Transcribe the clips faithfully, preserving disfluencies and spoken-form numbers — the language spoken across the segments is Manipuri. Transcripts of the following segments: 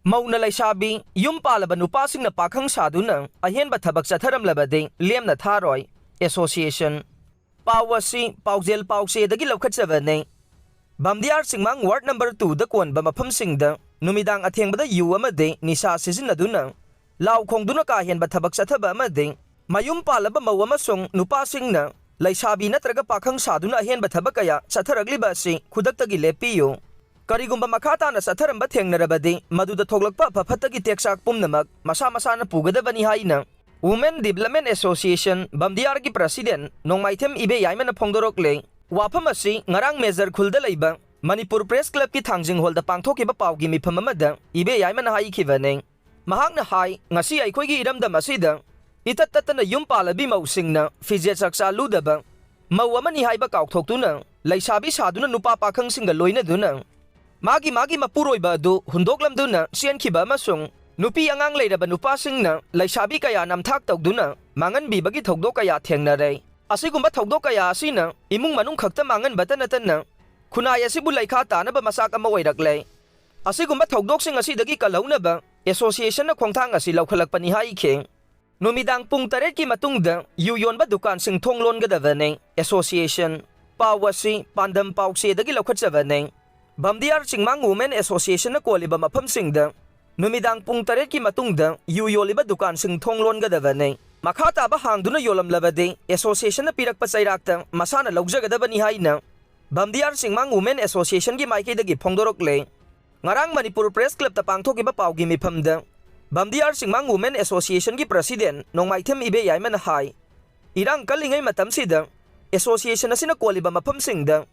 ꯃꯧꯅ ꯂꯩꯁꯥꯕꯤ, ꯌꯨꯝ ꯄꯥꯜꯂꯕ ꯅꯨꯄꯥꯁꯤꯡꯅ ꯄꯥꯈꯪ ꯁꯥꯗꯨꯅ ꯑꯍꯦꯟꯕ ꯊꯕꯛ ꯆꯠꯊꯔꯝꯂꯕꯗꯤ ꯂꯦꯝꯅ ꯊꯥꯔꯣꯏ, ꯑꯦꯁꯣꯁꯤꯌꯦꯁꯟ꯫ ꯄꯥꯎ ꯑꯁꯤ ꯄꯥꯎꯖꯦꯜ ꯄꯥꯎꯆꯦꯗꯒꯤ ꯂꯧꯈꯠꯆꯕꯅꯤ꯫ ꯕꯝꯗꯤꯌꯥꯔ ꯆꯤꯡꯃꯥꯡ ꯋꯥꯔꯗ ꯅꯝꯕꯔ ꯇꯨꯗ ꯀꯣꯟꯕ ꯃꯐꯝꯁꯤꯡꯗ ꯅꯨꯃꯤꯗꯥꯡ ꯑꯊꯦꯡꯕꯗ ꯌꯨ ꯑꯃꯗꯤ ꯅꯤꯁꯥ ꯁꯤꯖꯤꯟꯅꯗꯨꯅ ꯂꯥꯎ ꯈꯣꯡꯗꯨꯅ ꯀꯥ ꯍꯦꯟꯕ ꯊꯕꯛ ꯆꯠꯊꯕ ꯑꯃꯗꯤ ꯃꯌꯨꯝ ꯄꯥꯜꯂꯕ ꯃꯧ ꯑꯃꯁꯨꯡ ꯅꯨꯄꯥꯁꯤꯡꯅ ꯂꯩꯁꯥꯕꯤ ꯅꯠꯇ꯭ꯔꯒ ꯄꯥꯈꯪ ꯁꯥꯗꯨꯅ ꯑꯍꯦꯟꯕ ꯊꯕꯛ ꯀꯌꯥ ꯆꯠꯊꯔꯛꯂꯤꯕ ꯑꯁꯤ ꯈꯨꯗꯛꯇꯒꯤ ꯂꯦꯞꯄꯤꯌꯨ꯫ ꯀꯔꯤꯒꯨꯝꯕ ꯃꯈꯥ ꯇꯥꯅ ꯆꯠꯊꯔꯝꯕ ꯊꯦꯡꯅꯔꯕꯗꯤ, ꯃꯗꯨꯗ ꯊꯣꯛꯂꯛꯄ ꯑꯐ ꯐꯠꯇꯒꯤ ꯇꯦꯛꯆꯥꯛ ꯄꯨꯝꯅꯃꯛ ꯃꯁꯥ ꯃꯁꯥꯅ ꯄꯨꯒꯗꯕꯅꯤ ꯍꯥꯏꯅ Women Development Association ꯕꯝꯗꯤꯌꯥꯔꯒꯤ president ꯅꯣꯡꯃꯥꯏꯊꯦꯝ ꯏꯕꯦꯌꯥꯏꯃꯅ ꯐꯣꯡꯗꯣꯔꯛꯂꯦ꯫ ꯋꯥꯐꯝ ꯑꯁꯤ ꯉꯔꯥꯡ ꯃꯦꯖꯔ ꯈꯨꯜꯗ ꯂꯩꯕ ꯃꯅꯤꯄꯨꯔ ꯄ꯭ꯔꯦꯁ ꯀ꯭ꯂꯕꯀꯤ ꯊꯥꯡꯖꯤꯡ ꯍꯣꯜꯗ ꯄꯥꯡꯊꯣꯛꯈꯤꯕ ꯄꯥꯎꯒꯤ ꯃꯤꯐꯝ ꯑꯃꯗ ꯏꯕꯦꯌꯥꯏꯃꯅ ꯍꯥꯏꯈꯤꯕꯅꯤ꯫ ꯃꯍꯥꯛꯅ ꯍꯥꯏ, ꯉꯁꯤ ꯑꯩꯈꯣꯏꯒꯤ ꯏꯔꯝꯗꯝ ꯑꯁꯤꯗ ꯏꯇꯠ ꯇꯠꯇꯅ ꯌꯨꯝ ꯄꯥꯜꯂꯕꯤ ꯃꯧꯁꯤꯡꯅ ꯐꯤꯖꯦꯠ ꯆꯥꯛꯆꯥ ꯂꯨꯗꯕ, ꯃꯧ ꯑꯃꯅꯤ ꯍꯥꯏꯕ ꯀꯥꯎꯊꯣꯛꯇꯨꯅ ꯂꯩꯁꯥꯕꯤ ꯁꯥꯗꯨꯅ ꯅꯨꯄꯥ ꯄꯥꯈꯪꯁꯤꯡꯒ ꯂꯣꯏꯅꯗꯨꯅ ꯃꯥꯒꯤ ꯃꯥꯒꯤ ꯃꯄꯨꯔꯣꯏꯕ ꯑꯗꯨ ꯍꯨꯟꯗꯣꯛꯂꯝꯗꯨꯅ ꯆꯦꯟꯈꯤꯕ ꯑꯃꯁꯨꯡ ꯅꯨꯄꯤ ꯑꯉꯥꯡ ꯂꯩꯔꯕ ꯅꯨꯄꯥꯁꯤꯡꯅ ꯂꯩꯁꯥꯕꯤ ꯀꯌꯥ ꯅꯝꯊꯥꯛ ꯇꯧꯗꯨꯅ ꯃꯥꯡꯍꯟꯕꯤꯕꯒꯤ ꯊꯧꯗꯣꯛ ꯀꯌꯥ ꯊꯦꯡꯅꯔꯦ꯫ ꯑꯁꯤꯒꯨꯝꯕ ꯊꯧꯗꯣꯛ ꯀꯌꯥ ꯑꯁꯤꯅ ꯏꯃꯨꯡ ꯃꯅꯨꯡ ꯈꯛꯇ ꯃꯥꯡꯍꯟꯕꯇ ꯅꯠꯇꯅ ꯈꯨꯟꯅꯥꯏ ꯑꯁꯤꯕꯨ ꯂꯩꯈꯥ ꯇꯥꯅꯕ ꯃꯆꯥꯛ ꯑꯃ ꯑꯣꯏꯔꯛꯂꯦ꯫ ꯑꯁꯤꯒꯨꯝꯕ ꯊꯧꯗꯣꯛꯁꯤꯡ ꯑꯁꯤꯗꯒꯤ ꯀꯜꯍꯧꯅꯕ ꯑꯦꯁꯣꯁꯤꯌꯦꯁꯟꯅ ꯈꯣꯡꯊꯥꯡ ꯑꯁꯤ ꯂꯧꯈꯠꯂꯛꯄꯅꯤ ꯍꯥꯏꯈꯤ꯫ ꯅꯨꯃꯤꯗꯥꯡ ꯄꯨꯡ ꯇꯔꯦꯠꯀꯤ ꯃꯇꯨꯡꯗ ꯌꯨ ꯌꯣꯟꯕ ꯗꯨꯀꯥꯟꯁꯤꯡ ꯊꯣꯡ ꯂꯣꯟꯒꯗꯕꯅꯤ꯫ ꯑꯦꯁꯣꯁꯤꯌꯦꯁꯟ꯫ ꯄꯥꯎ ꯑꯁꯤ ꯄꯥꯟꯗꯝ ꯄꯥꯎꯆꯦꯗꯒꯤ ꯂꯧꯈꯠꯆꯕꯅꯤ꯫ ꯕꯝꯗꯤꯌꯥꯔ ꯆꯤꯡꯃꯥꯡ ꯋꯨꯃꯦꯟ ꯑꯦꯁꯣꯁꯤꯌꯦꯁꯟꯅ ꯀꯣꯜꯂꯤꯕ ꯃꯐꯝꯁꯤꯡꯗ ꯅꯨꯃꯤꯗꯥꯡ ꯄꯨꯡ ꯇꯔꯦꯠꯀꯤ ꯃꯇꯨꯡꯗ ꯌꯨ ꯌꯣꯜꯂꯤꯕ ꯗꯨꯀꯥꯟꯁꯤꯡ ꯊꯣꯡ ꯂꯣꯟꯒꯗꯕꯅꯤ꯫ ꯃꯈꯥ ꯇꯥꯕ ꯍꯥꯡꯗꯨꯅ ꯌꯣꯜꯂꯝꯂꯕꯗꯤ ꯑꯦꯁꯣꯁꯤꯌꯦꯁꯟꯅ ꯄꯤꯔꯛꯄ ꯆꯩꯔꯥꯛꯇ ꯃꯁꯥꯅ ꯂꯧꯖꯒꯗꯕꯅꯤ ꯍꯥꯏꯅ ꯕꯝꯗꯤꯌꯥꯔ ꯆꯤꯡꯃꯥꯡ ꯋꯨꯃꯦꯟ ꯑꯦꯁꯣꯁꯤꯌꯦꯁꯟꯒꯤ ꯃꯥꯏꯀꯩꯗꯒꯤ ꯐꯣꯡꯗꯣꯔꯛꯂꯦ꯫ ꯉꯔꯥꯡ ꯃꯅꯤꯄꯨꯔ ꯄ꯭ꯔꯦꯁ ꯀ꯭ꯂꯕꯇ ꯄꯥꯡꯊꯣꯛꯈꯤꯕ ꯄꯥꯎꯒꯤ ꯃꯤꯐꯝꯗ ꯕꯝꯗꯤꯌꯥꯔ ꯆꯤꯡꯃꯥꯡ ꯋꯨꯃꯦꯟ ꯑꯦꯁꯣꯁꯤꯌꯦꯁꯟꯒꯤ ꯄ꯭ꯔꯁꯤꯗꯦꯟ ꯅꯣꯡꯃꯥꯏꯊꯦꯝ ꯏꯕꯦꯌꯥꯏꯃꯅ ꯍꯥꯏ, ꯏꯔꯥꯡ ꯀꯜꯂꯤꯉꯩ ꯃꯇꯝꯁꯤꯗ ꯑꯦꯁꯣꯁꯤꯌꯦꯁꯟ ꯑꯁꯤꯅ ꯀꯣꯜꯂꯤꯕ ꯃꯐꯝꯁꯤꯡꯗ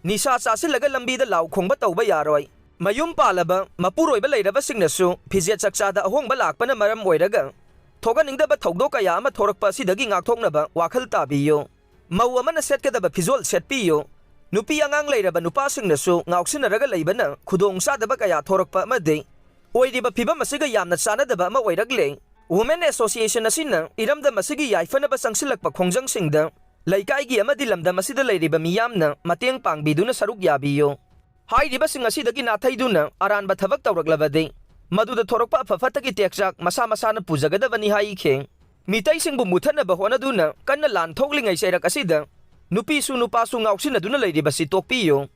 ꯅꯤꯁꯥ ꯆꯥꯁꯤꯜꯂꯒ ꯂꯝꯕꯤꯗ ꯂꯥꯎ ꯈꯣꯡꯕ ꯇꯧꯕ ꯌꯥꯔꯣꯏ꯫ ꯃꯌꯨꯝ ꯄꯥꯜꯂꯕ ꯃꯄꯨꯔꯣꯏꯕ ꯂꯩꯔꯕꯁꯤꯡꯅꯁꯨ ꯐꯤꯖꯦꯠ ꯆꯥꯛꯆꯥꯗ ꯑꯍꯣꯡꯕ ꯂꯥꯛꯄꯅ ꯃꯔꯝ ꯑꯣꯏꯔꯒ ꯊꯣꯛꯍꯟꯅꯤꯡꯗꯕ ꯊꯧꯗꯣꯛ ꯀꯌꯥ ꯑꯃ ꯊꯣꯔꯛꯄ ꯑꯁꯤꯗꯒꯤ ꯉꯥꯛꯊꯣꯛꯅꯕ ꯋꯥꯈꯜ ꯇꯥꯕꯤꯌꯨ꯫ ꯃꯧ ꯑꯃꯅ ꯁꯦꯠꯀꯗꯕ ꯐꯤꯖꯣꯜ ꯁꯦꯠꯄꯤꯌꯨ꯫ ꯅꯨꯄꯤ ꯑꯉꯥꯡ ꯂꯩꯔꯕ ꯅꯨꯄꯥꯁꯤꯡꯅꯁꯨ ꯉꯥꯎꯁꯤꯟꯅꯔꯒ ꯂꯩꯕꯅ ꯈꯨꯗꯣꯡ ꯆꯥꯗꯕ ꯀꯌꯥ ꯊꯣꯔꯛꯄ ꯑꯃꯗꯤ ꯑꯣꯏꯔꯤꯕ ꯐꯤꯕꯝ ꯑꯁꯤꯒ ꯌꯥꯝꯅ ꯆꯥꯟꯅꯗꯕ ꯑꯃ ꯑꯣꯏꯔꯛꯂꯦ꯫ ꯋꯨꯃꯦꯟ ꯑꯦꯁꯣꯁꯤꯌꯦꯁꯟ ꯑꯁꯤꯅ ꯏꯔꯝꯗꯝ ꯑꯁꯤꯒꯤ ꯌꯥꯏꯐꯅꯕ ꯆꯪꯁꯤꯜꯂꯛꯄ ꯈꯣꯡꯖꯪꯁꯤꯡꯗ ꯂꯩꯀꯥꯏꯒꯤ ꯑꯃꯗꯤ ꯂꯝꯗꯝ ꯑꯁꯤꯗ ꯂꯩꯔꯤꯕ ꯃꯤꯌꯥꯝꯅ ꯃꯇꯦꯡ ꯄꯥꯡꯕꯤꯗꯨꯅ ꯁꯔꯨꯛ ꯌꯥꯕꯤꯌꯨ꯫ ꯍꯥꯏꯔꯤꯕꯁꯤꯡ ꯑꯁꯤꯗꯒꯤ ꯅꯥꯊꯩꯗꯨꯅ ꯑꯔꯥꯟꯕ ꯊꯕꯛ ꯇꯧꯔꯛꯂꯕꯗꯤ ꯃꯗꯨꯗ ꯊꯣꯔꯛꯄ ꯑꯐ ꯐꯠꯇꯒꯤ ꯇꯦꯛꯆꯥꯛ ꯃꯁꯥ ꯃꯁꯥꯅ ꯄꯨꯖꯒꯗꯕꯅꯤ ꯍꯥꯏꯈꯤ꯫ ꯃꯤꯇꯩꯁꯤꯡꯕꯨ ꯃꯨꯠꯊꯠꯅꯕ ꯍꯣꯠꯅꯗꯨꯅ ꯀꯟꯅ ꯂꯥꯟ ꯊꯣꯛꯂꯤꯉꯩ ꯆꯩꯔꯛ ꯑꯁꯤꯗ ꯅꯨꯄꯤꯁꯨ ꯅꯨꯄꯥꯁꯨ ꯉꯥꯎꯁꯤꯟꯅꯗꯨꯅ ꯂꯩꯔꯤꯕꯁꯤ ꯇꯣꯛꯄꯤꯌꯨ꯫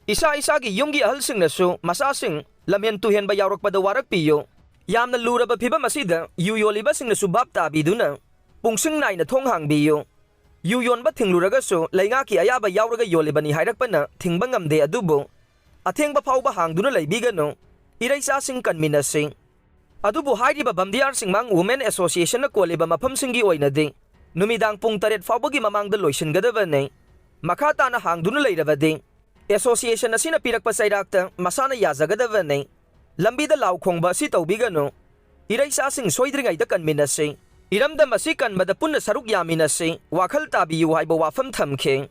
ꯏꯁꯥ ꯏꯁꯥꯒꯤ ꯌꯨꯝꯒꯤ ꯑꯍꯜꯁꯤꯡꯅꯁꯨ ꯃꯆꯥꯁꯤꯡ ꯂꯝꯍꯦꯟ ꯇꯨꯍꯦꯟꯕ ꯌꯥꯎꯔꯛꯄꯗ ꯋꯥꯔꯛꯄꯤꯌꯨ꯫ ꯌꯥꯝꯅ ꯂꯨꯔꯕ ꯐꯤꯕꯝ ꯑꯁꯤꯗ ꯌꯨ ꯌꯣꯜꯂꯤꯕꯁꯤꯡꯅꯁꯨ ꯚꯥꯞ ꯇꯥꯕꯤꯗꯨꯅ ꯄꯨꯡꯁꯤꯡ ꯅꯥꯏꯅ ꯊꯣꯡ ꯍꯥꯡꯕꯤꯌꯨ꯫ ꯌꯨ ꯌꯣꯟꯕ ꯊꯤꯡꯂꯨꯔꯒꯁꯨ ꯂꯩꯉꯥꯛꯀꯤ ꯑꯌꯥꯕ ꯌꯥꯎꯔꯒ ꯌꯣꯜꯂꯤꯕꯅꯤ ꯍꯥꯏꯔꯛꯄꯅ ꯊꯤꯡꯕ ꯉꯝꯗꯦ, ꯑꯗꯨꯕꯨ ꯑꯊꯦꯡꯕ ꯐꯥꯎꯕ ꯍꯥꯡꯗꯨꯅ ꯂꯩꯕꯤꯒꯅꯨ꯫ ꯏꯔꯩꯆꯥꯁꯤꯡ ꯀꯟꯃꯤꯟꯅꯁꯤ꯫ ꯑꯗꯨꯕꯨ ꯍꯥꯏꯔꯤꯕ ꯕꯝꯗꯤꯌꯥꯔ ꯆꯤꯡꯃꯥꯡ Women Associationꯅ ꯀꯣꯜꯂꯤꯕ ꯃꯐꯝꯁꯤꯡꯒꯤ ꯑꯣꯏꯅꯗꯤ ꯅꯨꯃꯤꯗꯥꯡ ꯄꯨꯡ ꯇꯔꯦꯠ ꯐꯥꯎꯕꯒꯤ ꯃꯃꯥꯡꯗ ꯂꯣꯏꯁꯤꯟꯒꯗꯕꯅꯤ꯫ ꯃꯈꯥ ꯇꯥꯅ ꯍꯥꯡꯗꯨꯅ ꯂꯩꯔꯕꯗꯤ Association ꯑꯁꯤꯅ ꯄꯤꯔꯛꯄ ꯆꯩꯔꯥꯛꯇ ꯃꯁꯥꯅ ꯌꯥꯖꯒꯗꯕꯅꯤ꯫ ꯂꯝꯕꯤꯗ ꯂꯥꯎ ꯈꯣꯡꯕ ꯑꯁꯤ ꯇꯧꯕꯤꯒꯅꯨ꯫ ꯏꯔꯩꯆꯥꯁꯤꯡ ꯁꯣꯏꯗ꯭ꯔꯤꯉꯩꯗ ꯀꯟꯃꯤꯟꯅꯁꯤ꯫ ꯏꯔꯝꯗꯝ ꯑꯁꯤ ꯀꯟꯕꯗ ꯄꯨꯟꯅ ꯁꯔꯨꯛ ꯌꯥꯃꯤꯟꯅꯁꯤ, ꯋꯥꯈꯜ ꯇꯥꯕꯤꯌꯨ ꯍꯥꯏꯕ ꯋꯥꯐꯝ ꯊꯝꯈꯤ꯫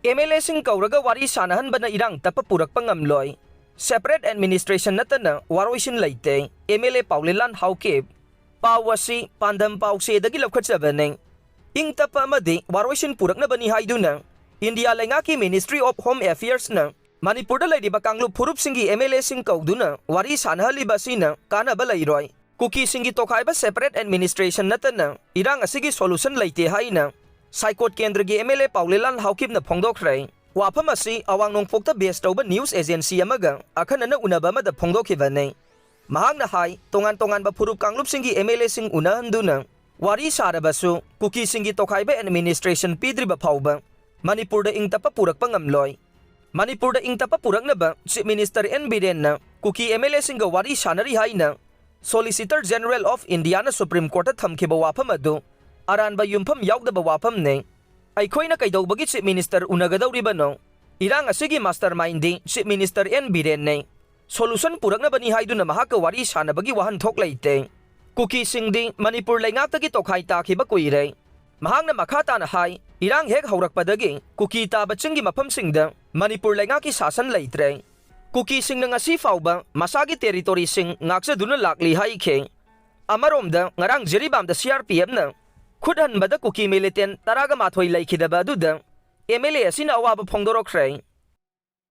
MLAꯁꯤꯡ ꯀꯧꯔꯒ ꯋꯥꯔꯤ ꯁꯥꯅꯍꯟꯕꯅ ꯏꯔꯥꯡ ꯇꯞꯄ ꯄꯨꯔꯛꯄ ꯉꯝꯂꯣꯏ꯫ Separate administration ꯅꯠꯇꯅ ꯋꯥꯔꯣꯏꯁꯤꯟ ꯂꯩꯇꯦ꯫ MLA ꯄꯥꯎꯂꯦꯂꯥꯟ ꯍꯥꯎꯀꯤꯞ꯫ ꯄꯥꯎ ꯑꯁꯤ ꯄꯥꯟꯗꯝ ꯄꯥꯎꯆꯦꯗꯒꯤ ꯂꯧꯈꯠꯆꯕꯅꯤ꯫ ꯏꯪ ꯇꯞꯄ ꯑꯃꯗꯤ ꯋꯥꯔꯣꯏꯁꯤꯟ ꯄꯨꯔꯛꯅꯕꯅꯤ ꯍꯥꯏꯗꯨꯅ ꯏꯟꯗꯤꯌꯥ ꯂꯩꯉꯥꯛꯀꯤ Ministry of Home Affairsꯅ ꯃꯅꯤꯄꯨꯔꯗ ꯂꯩꯔꯤꯕ ꯀꯥꯡꯂꯨꯞ ꯐꯨꯔꯨꯞꯁꯤꯡꯒꯤ MLAꯁꯤꯡ ꯀꯧꯗꯨꯅ ꯋꯥꯔꯤ ꯁꯥꯅꯍꯜꯂꯤꯕ ꯑꯁꯤꯅ ꯀꯥꯟꯅꯕ ꯂꯩꯔꯣꯏ꯫ ꯀꯨꯀꯤꯁꯤꯡꯒꯤ ꯇꯣꯈꯥꯏꯕ separate administration ꯅꯠꯇꯅ ꯏꯔꯥꯡ ꯑꯁꯤꯒꯤ solution ꯂꯩꯇꯦ ꯍꯥꯏꯅ ꯁꯥꯏꯀꯣꯠ ꯀꯦꯟꯗ꯭ꯔꯒꯤ MLA ꯄꯥꯎꯂꯦꯂꯥꯟ ꯍꯥꯎꯀꯤꯞꯅ ꯐꯣꯡꯗꯣꯛꯈ꯭ꯔꯦ꯫ ꯋꯥꯐꯝ ꯑꯁꯤ ꯑꯋꯥꯡ ꯅꯣꯡꯄꯣꯛꯇ base ꯇꯧꯕ news agency ꯑꯃꯒ ꯑꯈꯟꯅꯅ ꯎꯅꯕ ꯑꯃꯗ ꯐꯣꯡꯗꯣꯛꯈꯤꯕꯅꯤ꯫ ꯃꯍꯥꯛꯅ ꯍꯥꯏ, ꯇꯣꯉꯥꯟ ꯇꯣꯉꯥꯟꯕ ꯐꯨꯔꯨꯞ ꯀꯥꯡꯂꯨꯞꯁꯤꯡꯒꯤ MLAꯁꯤꯡ ꯎꯅꯍꯟꯗꯨꯅ ꯋꯥꯔꯤ ꯁꯥꯔꯕꯁꯨ ꯀꯨꯀꯤꯁꯤꯡꯒꯤ ꯇꯣꯈꯥꯏꯕ administration ꯄꯤꯗ꯭ꯔꯤꯕ ꯐꯥꯎꯕ ꯃꯅꯤꯄꯨꯔꯗ ꯏꯪ ꯇꯞꯄ ꯄꯨꯔꯛꯄ ꯉꯝꯂꯣꯏ꯫ ꯃꯅꯤꯄꯨꯔꯗ ꯏꯪ ꯇꯞꯄ ꯄꯨꯔꯛꯅꯕ Chief Minister N ꯕꯤꯔꯦꯟꯅ ꯀꯨꯀꯤ MLAꯁꯤꯡꯒ ꯋꯥꯔꯤ ꯁꯥꯅꯔꯤ ꯍꯥꯏꯅ Solicitor General of Indiaꯅ Supreme Courtꯇ ꯊꯝꯈꯤꯕ ꯋꯥꯐꯝ ꯑꯗꯨ ꯑꯔꯥꯟꯕ ꯌꯨꯝꯐꯝ ꯌꯥꯎꯗꯕ ꯋꯥꯐꯝꯅꯤ꯫ ꯑꯩꯈꯣꯏꯅ ꯀꯩꯗꯧꯕꯒꯤ Chief Minister ꯎꯅꯒꯗꯧꯔꯤꯕꯅꯣ? ꯏꯔꯥꯡ ꯑꯁꯤꯒꯤ mastermindꯗꯤ Chief Minister N ꯕꯤꯔꯦꯟꯅꯤ꯫ Solution ꯄꯨꯔꯛꯅꯕꯅꯤ ꯍꯥꯏꯗꯨꯅ ꯃꯍꯥꯛꯀ ꯋꯥꯔꯤ ꯁꯥꯅꯕꯒꯤ ꯋꯥꯍꯟꯊꯣꯛ ꯂꯩꯇꯦ꯫ ꯀꯨꯀꯤꯁꯤꯡꯗꯤ ꯃꯅꯤꯄꯨꯔ ꯂꯩꯉꯥꯛꯇꯒꯤ ꯇꯣꯈꯥꯏ ꯇꯥꯈꯤꯕ ꯀꯨꯏꯔꯦ꯫ ꯃꯍꯥꯛꯅ ꯃꯈꯥ ꯇꯥꯅ ꯍꯥꯏ, ꯏꯔꯥꯡ ꯍꯦꯛ ꯍꯧꯔꯛꯄꯗꯒꯤ ꯀꯨꯀꯤ ꯇꯥꯕ ꯆꯤꯡꯒꯤ ꯃꯐꯝꯁꯤꯡꯗ ꯃꯅꯤꯄꯨꯔ ꯂꯩꯉꯥꯛꯀꯤ ꯁꯥꯁꯟ ꯂꯩꯇ꯭ꯔꯦ꯫ ꯀꯨꯀꯤꯁꯤꯡꯅ ꯉꯁꯤ ꯐꯥꯎꯕ ꯃꯁꯥꯒꯤ territoryꯁꯤꯡ ꯉꯥꯛꯆꯗꯨꯅ ꯂꯥꯛꯂꯤ ꯍꯥꯏꯈꯤ꯫ ꯑꯃꯔꯣꯝꯗ, ꯉꯔꯥꯡ ꯖꯤꯔꯤꯕꯥꯝꯗ CRPFꯅ ꯈꯨꯠ ꯍꯟꯕꯗ ꯀꯨꯀꯤ militant ꯇꯔꯥꯒ ꯃꯥꯊꯣꯏ ꯂꯩꯈꯤꯗꯕ ꯑꯗꯨꯗ MLA ꯑꯁꯤꯅ ꯑꯋꯥꯕ ꯐꯣꯡꯗꯣꯔꯛꯈ꯭ꯔꯦ꯫